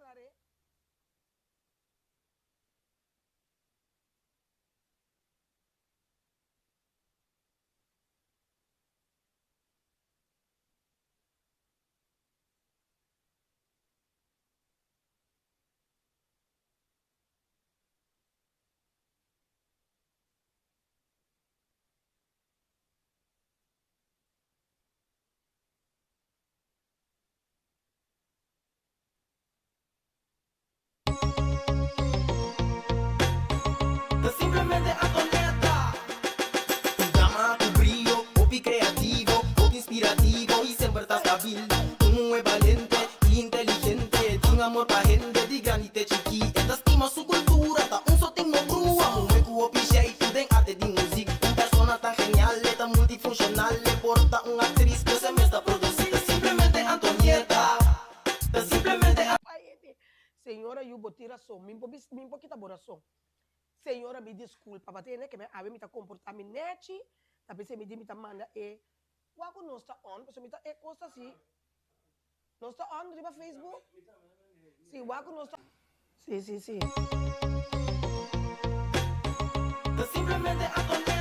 agar'é. Ta simplemente Antonetta. Un dama ku brio, hopi kreativo, hopi inspirativo i semper ta stabil. Un muhé balente i inteligente, tin amor pa hende di grandi te chikí. E ta stima su kultura, ta un sotin no brua. Muhé ku hopi sheitu den arte di muzik. Un persona tan genial, e ta multifunshonal, e por ta un aktris, pero se mes ta produsí. Ta simplemente Antonieta, ta simplemente. Señora yu bo tin rason, mi por mi por kita bo rason. Señora mi disculpa, pa tende ke mi awe mi ta comporta mi nechi, ta p'esei mi di mi ta manda e wak ku nos ta on, pasobra mi ta e kos ta si, nos ta on riba Facebook? Si wak ku nos ta. Si si si. Ta simplemente Antonella.